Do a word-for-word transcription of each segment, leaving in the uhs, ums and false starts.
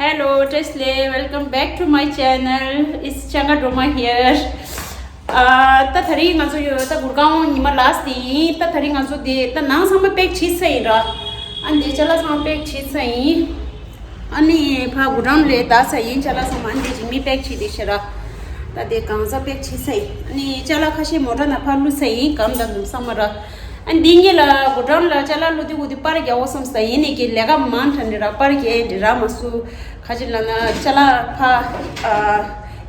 Hello, Tesla, welcome back to my channel. It's Changa Droma here. ཨ། ད་དེ་རིང་ང་ཚོ་ཡོད་ད་གུར་ཁང་ཉི་མ་ལ་སི་ཊི་ཡིན། ད་དེ་རིང་ང་ཚོ་དེ་ད་ནང་ཚང་མ་པེག་བྱས་ཚར་ཡིན་ར། ཨ་འདི་ཅ་ལག་ཚང་མ་པེག་བྱས་ཚར་ཡིན། ཨ་ནི་ཕ་གུ་ཌའོན་ལ་ད་ཚར་ཡིན། ཅ་ལག་ཚང་མ་ཨ་འདི་འཇིགས་མེད་པེག་བྱས་བསྡད་ཤག་ར། ད་དེ་གང་ཟག་པེག་བྱས་ཚར་ཡིན། ཨ་ནི་ཅ་ལག་ཁ་ཤས་མོ་ཊ་ནང་ཕར་བླུགས་ཚར་ཡིན། སྒམ་དང་འཛོམས་ཚང་མ་ར། ཨ་འདི་གཉིས་ལ་གུ་ཌའོན་ལ་ཅ་ལག་བླུགས་དུས་གུ་དུས་པར་རྒྱག་འོ་བསམ་ས་ཡིན་ནི་གི་ལས་ཀ་མང་དྲགས་ནི་ར། པར་རྒྱག་འདི་རག་མ་སོང་། ཁ་ཅིག་ལབ་ན་ཅ་ལག་ཕ་ཨ་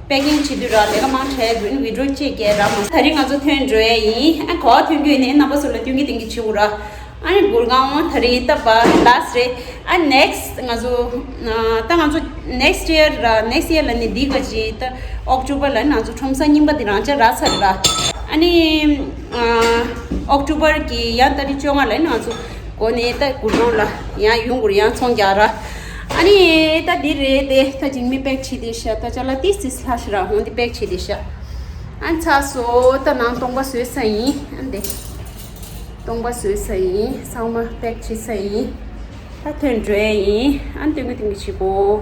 པེ་ཀིང་བྱེད་དུས་ར་ལས་ཀ་མང་དྲགས་འདུག་ནི་བི་ཌི་ཡོ་ཅིག་རྒྱག་རག་མ་སོང་། དེ་རིང་ང་ཚོ་ཐོན་འགྲོ་ཡས་ཡིན། ཨ་ག་པར་ཐོན་རྒྱུ་ཡིན་ནི་རྣམ་པ་ཚོ་ལ་སྟོན་གི་སྟོན་གི་བྱེད་དགོས་ར། ཨ་ནི་གུར་ཁང་དེ་རིང་ད་པ་ལ་སི་ཊི་རེད། ཨ་ནེག་སི་ཊི་ང་ཚོ་ཨ་ད་ང་ཚོ་ནེག་སི་ཊི་ཡར་ར། ནེག་སི་ཊི་ཡར་ལ་ནི་འདི་ག་ཅིག་ད་ཨོག་ཊོ་བར་ལ་ནི་ང་ཚོ་ཁྲོམ་ས་རྙིང་པ་འདི་རང་ཅག་རག་ཚར་ར། ཨ་ནི་ཨ་ཨོག་ཊོ་བར་གི་ཡང་ཏ་རིག་བཅོ་ལྔ་ལ་ནི་ང་ཚོ་འགོ་ནས་ད་གུར་ཁང་ལ་ཡང་ཡོང་དགོས་རེད། ཡང་ཚོང་རྒྱག་ར། ཨ་ནི་ད་འདི་རེད་དེ། ད་འཇིགས་མེད་པེག་བྱས་བསྡད་ཤག་ད་ཅ་ལག་ཏིས་ཏིས་ལྷག་ཤག་ར། འོ་འདི་པེག་བྱས་བསྡད་ཤག་ཨ་ཚར་སོང་། ད་ནང་སྟོང་པ་བཟོས་ཚར་ཡིན། ཨ་འདི་སྟོང་པ་བཟོས་ཚར་ཡིན། ཚང་མ་པེག་བྱས་ཚར་ཡིན། ད་ཐོན་འགྲོ་ཡས་ཡིན། ཨ་ནི་སྟོན་གི་སྟོན་གི་བྱེད་དགོས། སི་ཊེ་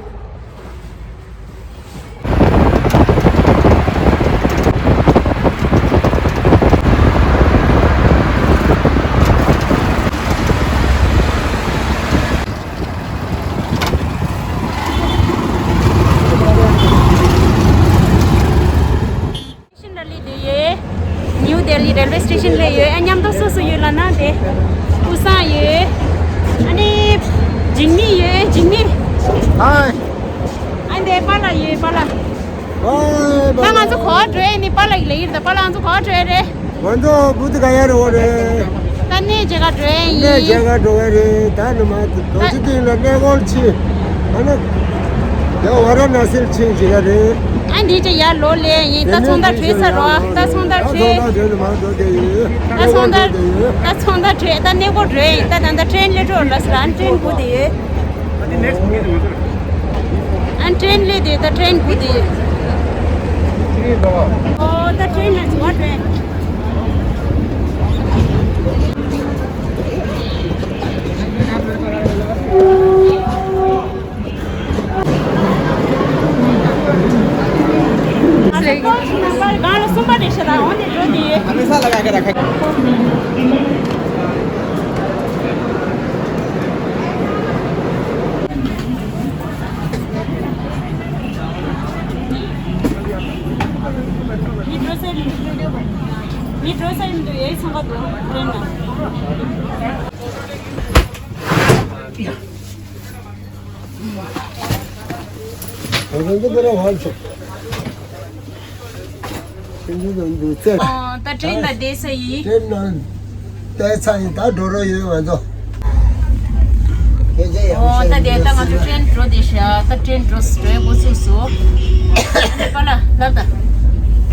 ཤན་ལ་སླེབས་བསྡད་ཡོད། ནིའུ་ལྡི་ལི་རེལ་ཝེ་སི་ཊེ་ཤན་སླེབས་ཡོད། ཨ་མཉམ་དུ་སུ་སུ་ཡོད་ལབ་ན་དེ། ཀུན་བཟང་ཡོད། ཨ་ནི་འཇིགས་མེད་ཡོད། འཇིགས་མེད། ཧའི། ཨ་འདི་པཱ་ལགས་ཡོད། པཱ་ལགས། ཧའི། ད་ང་ཚོ་ག་པར་འགྲོ་ཡས་ནི་པཱ་ལགས་ཀྱིས་ལབ་ཀྱི་རེད། ད་པཱ་ལགས་ང་ཚོ་ག་པར་འགྲོ་ཡས་རེད། ང་ཚོ་བུ་དི་ག་ཡ་རེད། འོ་རེད། ད་གནས་མཇལ་ཁ་འགྲོ་ཡས་ཡིན། གནས་མཇལ་ཁ་འགྲོ་ཡས་རེད། ད་ནི་མ་རྡོ་རྗེ་གདན་ལ་གནས་སྐོར་ཕྱིན། ཨ་ནི་ཡང་ཝཱ་ར་ཎ་སིར་ཕྱིན་བྱེད་ཡ་རེད། ཨ་འདི་ཅི་ཡར་ལོག་སླེབས་ཡིན། ད་ཚོང་བརྡ་འཕྲོད་ཚར་རོ། ད་ཚོང་བརྡ་འཕྲོད། ད་ཚོང་བརྡ་འཕྲོད་ནི་མ་འགྲོ་བསྡད་ཡོད། ད་ཚོང་བརྡ། ད་ཚོང་བརྡ་འཕྲོད། ད་གནས་སྐོར་འགྲོ་ཡས་ཡིན། ད་ད་ད་ཊེན་སླེབས་འགྲོ་ལ་ཟེར། ཨ་ཊེན་སྒུག་བསྡད་ཡོད། ཨ་ཊེན་སླེབས་བསྡད། ད་ཊེན་སྒུག་བསྡད་ཡོད། ཨོ་ད་ཊེན་ལ་འགྲོ་བ་ཊེན། ཨོ། ད་ཊེན་ལ་བསྡད་ས་ཡིན། ཊེན་ལ་བསྡད་ས་ཡིན། ད་འགྲོ་རོགས་ཡོད་ང་ཚོ། ཨོ། ད་དེ་ད་ང་ཚོ་ཊེན་འགྲོ་བསྡད་ཤག་ད་ཊེན་འགྲོ་འགྲོ་འགོ་ཚུགས་སོང་། པཱ་ལགས་ལབ་དང་།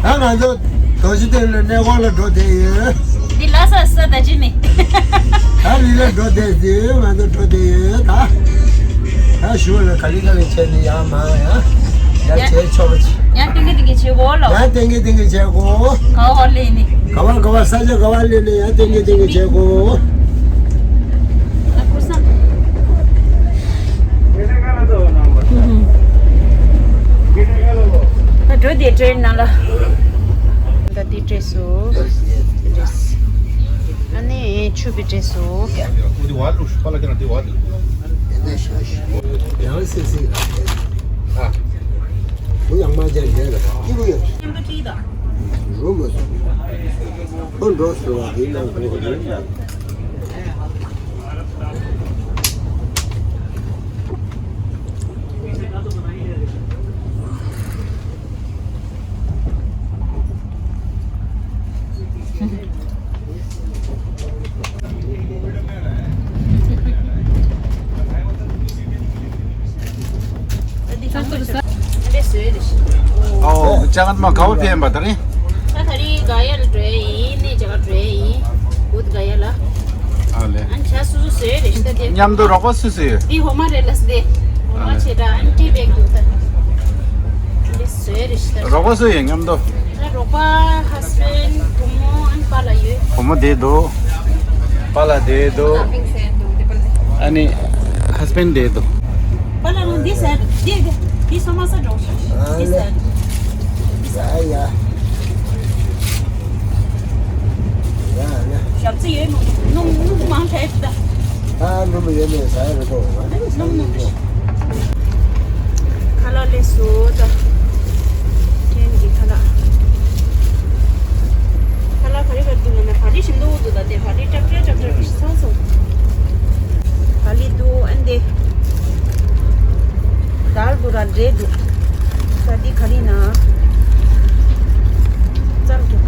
ད་ང་ཚོ་རྡོ་རྗེ་གདན་ལ་གནས་སྐོར་ལ་འགྲོ་བསྡད་ཡོད། འདི་ལ་ས་ས་ད་ཅི་ནི། ད་འདི་ལ་འགྲོ་བསྡད་ཡོད། ང་ཚོ་འགྲོ་བསྡད་ཡོད་ད། ད་ཞུ་ལ་ག་ལེ་ག་ལེ་བྱས་ནས་ཡར་མར་ཡང་ཡར་ཡ། བྱས་ཆོག་པ་ཅིག་ཡང་ཏིང་གི་ཏིང་གི་བྱེད་དགོས་ལོ། ཡང་ཏིང་གི་ཏིང་གི་བྱེད་དགོས། ག་བ་ལས་ནི། ག་བ་ག་བ་ས་ཆ་ག་བ་ལས་ནི་ཡང་ཏིང་གི་ཏིང་གི་བྱེད་དགོས། ཨ་ཁུ་སང་། ད་འགྲོ་དེ་ཊེན་ནང་ལ། ད་འདི་སྤྲད་སོང་། ཨ་ནི་ཆུ་བི་སྤྲད་སོང་། ཨོ། ཅ་ག་མ་ག་བ་ཕེབས་པ་ད་རིང་། ད་ད་རིང་ག་ཡ་ལ་འགྲོ་ཡ་ཡིན། གནས་མཇལ་ཁ་འགྲོ་ཡ་ཡིན། བུདྡྷ་ག་ཡ་ལ། ཨ་ལེ། ཨ་ནི་ཇ་སོ་སོ་བཟོས་རེད་ཤག་ད་དེ། མཉམ་དུ་རོགས་པ་སུ་སུ་ཡོད། འདི་འོ་མ་རེད་ལ་སི་དེ། འོ་མ་ཨ་ལེ། ཆེ་དྲགས་ཨ་ནི་ཊི་བེག་འདུག་ད། འདི་བཟོས་རེད་ཤག་ད། རོགས་པ་སུ་ཡོད་མཉམ་དུ། ད་རོགས་པ་ཧ་སི་བེན་ཌི་བུ་མོ་ཨ་ནི་པཱ་ལགས་ཡོད། བུ་མོ་བསྡད་འདུག་པཱ་ལགས་བསྡད་འདུག་ཨ་ནི་ཧ་སི་བེན་ཌི་བསྡད་འདུག་པཱ་ལགས་ང་ འདི་ཟེར། འདི་འདི་འདི་སོ་མ་ས་འགྲོ་ཤག་ཨ་འདི་ལེ། ཟེར། ཡ་ཡ། ཡ་ཡ། ཞབས་ཚི་ཡོད་མོ། སྣུམ་སྣུམ་མང་ཆེ་ད། ད་སྣུམ་ཡོད་མེད་ཟ་ཡ་རེད་དོ། སྣུམ་སྣུམ། ཁ་ལག་ལས་སོ་ད། ཁྱེད་ཀྱི་ཁ་ལག་ཁ་ལག་ག་རེ་ག་རེ་འདུག་ན་བ་ལི་ཞིམ་འདུག་འདུག་ད་དེ་བ་ལི་ཀྲབ་ཀྲབ་ཀྲབ་ཀྲབ་ཞིག་ཚང་སོང་། བ་ལི་འདུག་ཨན་དེ། དཱལ་འདུག་ར་འབྲས་འདུག་ད་འདི་ག་རེ་ན། ཙམ་གྱི།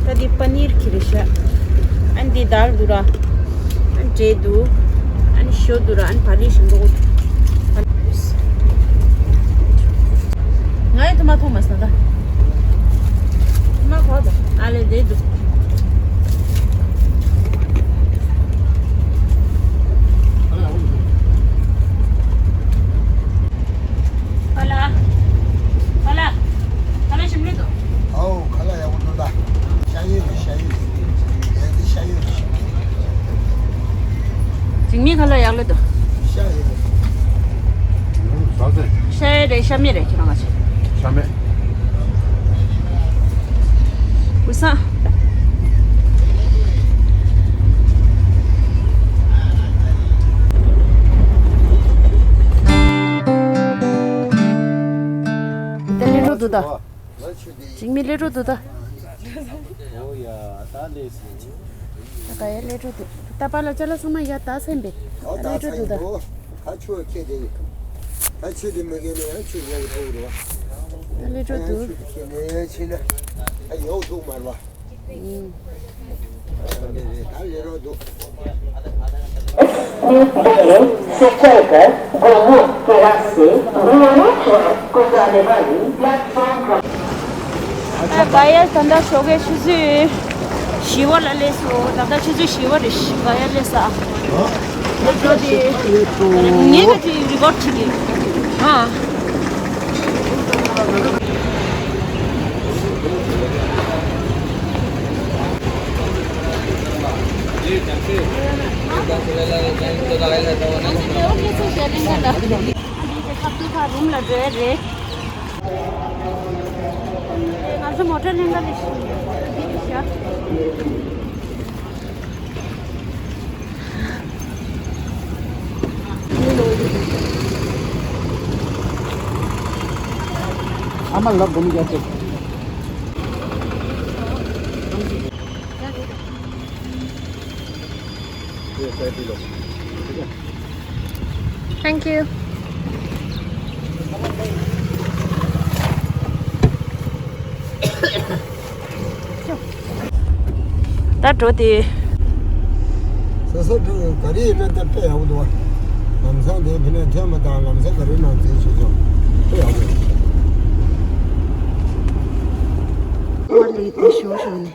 ད་འདི་པ་ནིར་གྱི་རེད་ཤག་ཨན་འདི་དཱལ་འདུག་ར། ཨན་འབྲས་འདུག་ཨན་ཞོ་འདུག་ར་ཨན་བ་ལི་ཞིམ་འདུག་ང་ཡི་དུ་མ་ཐོང་མ་སོང་ད། དུ་མ་གོ་ད་ཨ་ལེ་འདྲས་འདུག་ཨ་ལ། ཨ་ལ། ཨ་ལ་ཞིམ་ལེ་དོ། ཨའོ་ཁ་ལག་ཡག་པོ་འདུག་ད། ཤ་ཡོད་རེད་ཤ་ཡོད་རེད། ཡ་འདི་ཤ་ཡོད་རེད་ཤ། འཇིགས་མེད་ཁ་ལག་ཡག་ལེ་དོ། ཤ་ཡོད་རེད། ཟ་ཟེ། ཤ་ཡོད་རེད་ཤ་མེད་རེད་ཁྱེད་རང་ང་ཆེ། ཤ་མེད། བུ་སང་། དེ་ལེ་འགྲོ་འདུག་ད། འཇིགས་མེད་ལེ་འགྲོ་འདུག་ད། ཨོ་ཡ་ད་ལེ་སི། ད་ག་ཡ་ལེ་འགྲོ་འདུག་ད་པ་ལ་ཅ་ལག་ཚང་མ་ཡ་ད་སེམས་པས། ཨོ་ད་ད་ལེ་འགྲོ་འདུག་ད། ད་ཆུ་ཁྱེད་དེ། ད་ཆུ་དེ་མི་གེ་ནས་ཡང་ཆུ་ཡག་གི་ཐོག་རུ། ད་ལེ་འགྲོ་འདུག་ཆུ་དེ་ཁྱེད་ནས་ཕྱིན་ན་ད་ཡག་འདུག་མར་བ། ཨིན། ད་ལེ་རོ་འདུག New Delhi, Sachargarh, Gomukh terrace, Rohra train को जाने वाली प्लेटफॉर्म क्रमांक ཨ་ག་ཡ་ད་ལྟ་ཞོགས་ཀའི་ཆུ་ཚོད་བཞི་པ་ལ་སླེབས་སོང་། ད་ལྟ་ཆུ་ཚོད་བཞི་པ་རེད། ག་ཡ་སླེབས་ས། ད་ལྟ་དེ་ངས་ག་ཅིག་རི་ཀོཌ་བྱེད་ཀྱི། ཨ། ང་ཚོ་མོ་ཊ་ལེན་ག་ལས་ཤི། ཨ་མ་ལབ་དུམ་རྒྱ་ཆེ། Thank you. ད་འགྲོ་དེ། ས་ས་འགྲོ་ག་རེ་ཡིན་ན་ད་དཔེ་ཡག་པོ་འདུག་བ། ལམ་སང་དེ་ཕི་ནས་ཐོན་མ་ཐག་ལམ་སང་ག་རེ་ནང་འཛིན་བྱེད་ཆོག་དཔེ་ཡག་པོ་རེད། ཨ་ལེ་དེ་ཞོ་ཞོ་ནས་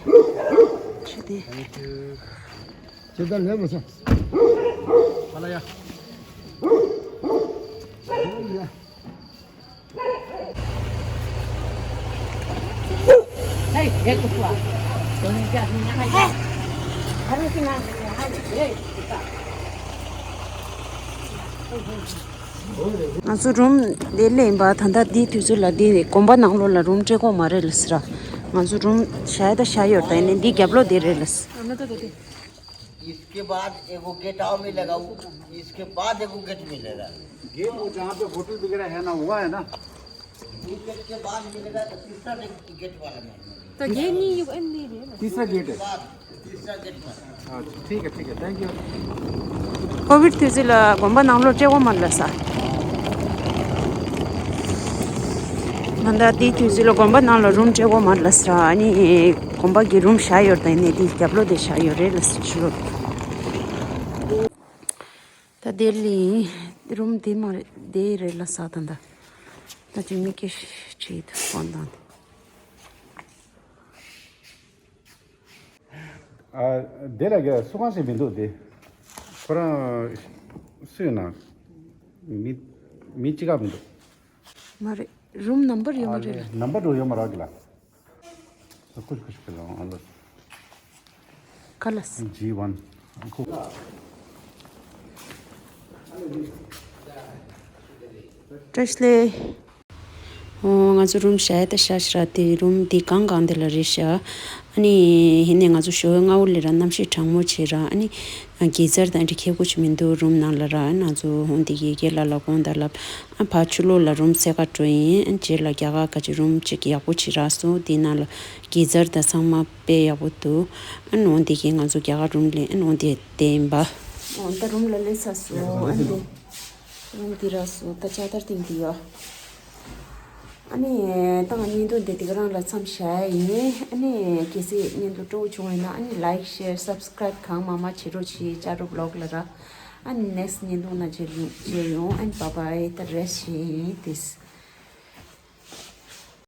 ཆུ་དེ། ཁྱེད་ད་ལས་མ་ས། ཨ་ལ་ཡ། ཨ་ལ་ཡ། ང་ཚོ་རུམ་དེ་ལེན་པ་ད་ལྟ་འདིའི་དུས་ཚོད་ལ་འདི་དགོན་པ་ནང་ལོགས་ལ་རུམ་སྤྲད་དགོས་མ་རེད་ལ་ཟེར། ང་ཚོ་རུམ་བཞག་ད་བཞག་ཡོད་ད། ཡིན་ནའི་འདི་རྒྱབ་ལོགས་དེ་རེད་ལ་ཟེར། इसके बाद एगो गेट और मिलेगा, वो, इसके बाद एगो गेट मिलेगा। गेट वो जहाँ पे होटल वगैरह है ना, हुआ है ना? उस गेट के बाद मिलेगा तो तीसरा गेट वाला में। तो ये नहीं, ये नहीं है ना। तीसरा गेट है। बाद, तीसरा गेट वाला। अच्छा, ठीक है, ठीक है, thank you। ཀོ་བིཌ་དུས་ཚོད་ལ་དགོན་པ་ནང་ལོགས་སྤྲད་དགོས་མ་རེད་ལ་ཟེར། ད་ལྟ་དེའི་དུས་ཚོད་ལ་དགོན་པ་ནང་ལ་རུམ་སྤྲད་དགོས་མ་རེད་ལ་ཟེར། ཨ་ནི་དགོན་པ་གི་རུམ་བཞག་ཡོད་ད། ཡིན་ནའི་དེའི་རྒྱབ་ལོགས་དེ་བཞག་ཡོད་རེད་ལ་ཟེར་ཞུ། ད་དེ་ལ་རུམ་དེ་མ་རེད་དེ་རེད་ལ་ཟེར། ད་ད་ད་ཅིག་མི་སྐད་ཆ་དྲིས་ད་དགོངས་དག་ཨ། དེ་ལ་ག་སུ་གང་ཞིག་མི་འདུག་དེ། ཁོ་རང་སུ་ཡིན་ན། མི་མི་གཅིག་ག་མི་འདུག་མ་རེད། རུམ་ནམ་བར་ཡོད་མ་རེད་ལ། ནམ་བར་འགྲོ་ཡོད་མ་རེད་གི་ལ། ཁུ་ཁུ་ཁུ་ལ་ཨ་ལ། ཁ་ལ་སི། ཇི་ཝན། ཁུ། བཀྲ་ཤིས་བདེ་ལེགས། ཨོ། ང་ཚོ་རུམ་བཞག་ཡ་ད་བཞག་ཤག་ར། དེ་རུམ་དེ་གང་གང་དེ་ལ་རེད་ཤག་ཨ་ནི་ཧི་ནས་ང་ཚོ་ཞོགས་སྔ་པོ་ལས་ར་གནམ་གཤིས་གྲང་མོ་བྱས་ར། ཨ་ནི་གེ་ཛར་དང་འདི་ཁེ་གོ་ཆུ་མི་འདུག་རུམ་ནང་ལ་ར། ང་ཚོ་ཧོང་དེ་གི་རྒན་ལགས་ལ་དགོངས་དག་ལབ། ཨ་ཕ་ཕྱི་ལོགས་ལ་རུམ་སེ་ག་འགྲོ་ཡིན། ཨ་རྗེས་ལ་རྒྱ་གར་ག་ཅིག་རུམ་ཅིག་ཡག་པོ་བྱས་རག་སོང་། དེ་ནང་ལ་གེ་ཛར་དང་ཚང་མ་དཔེ་ཡག་པོ་འདུག་ཨ་ནི་ཧོང་དེ་གི་ང་ཚོ་རྒྱ་གར་རུམ་ལེན། ཨ་ནི་ཧོང་དེ་བསྡད་ཡིན་པ། ཨོ་ད་རུམ་ལ་སླེབས་ཚར་སོང་། ཨ་ནི། རུམ་འདི་རག་སོང་། ད་ལྕགས་ཐར་སྟེང་འདི་ཡོད། ཨ་ནི་ད་ང་བརྙན་ཐུང་འདི་འདི་ག་རང་ལ་མཚམས་བཞག་ཡིན། ཨ་ནི་གལ་སྲིད་བརྙན་ཐུང་སྤྲོ་པོ་བྱུང་བ་ཡིན་ན། ཨ་ནི་ལའིཀ་ཤེར་སབ་སི་ཀ་རའིབ་གང་མང་མང་བྱེད་རོགས་བྱེད། ལྕགས་རོ་བི་ལོག་ལ་ར། ཨ་ནི་ནེག་སི་ཊི་བརྙན་ཐུང་ནང་མཇལ་ཡོང་། མཇལ་ཡོང་། ཨ་ནི་བཱའི་བཱའི། ད་རེ་སི་ཊི་བྱེད་ཡིན། དེས།